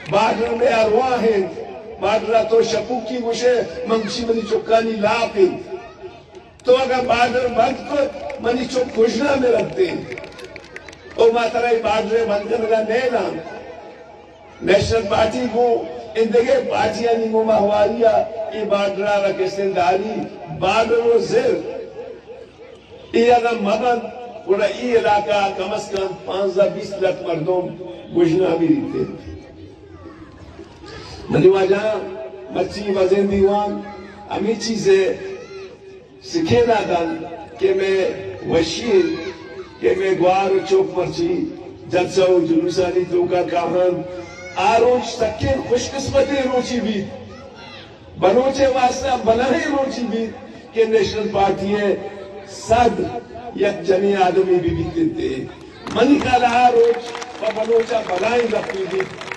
بارڈر مئے ارواہ انت۔ بارڈر ءَ تو شپوکی گوشئے، من گوشی منی چکانی لاپ انت۔ تو اگاں بارڈر بند کت، منی چک کژنام ءَ رپتیں۔ او ما ترا اے بارڈر ءِ بند کنگ ءَ نیلاں۔ نیشنل پارٹی گوں ایندگہ پارٹیانی گوما ہواری ءَ اے بارڈر ءَ را کستیں داری، بارڈر و زر اے اگاں مہ بنت، گڑا اے علاقہ ءَ کم از کم پانزدہ بیست لکھ مردم گژنامی ریت انت۔ منی واجہاں، مرچی مزن دیوان ہمے چیز ءِ سکین ءَ دنت کہ مئے وشی انت کہ مئے گوار و چک مرچی جلسہ و جلوسانی توکا کاہنت۔ آ روچ سکین خوش قسمتیں روچے بیت۔ بلوچ ءِ واستہ بلاہیں روچے بیت کہ نیشنل پارٹی ءِ سد یک جنیں آدمے بہ بیت انت۔ منی خیال ءَ آ روچ پہ بلوچ ءَ بلاہیں گپے بیت۔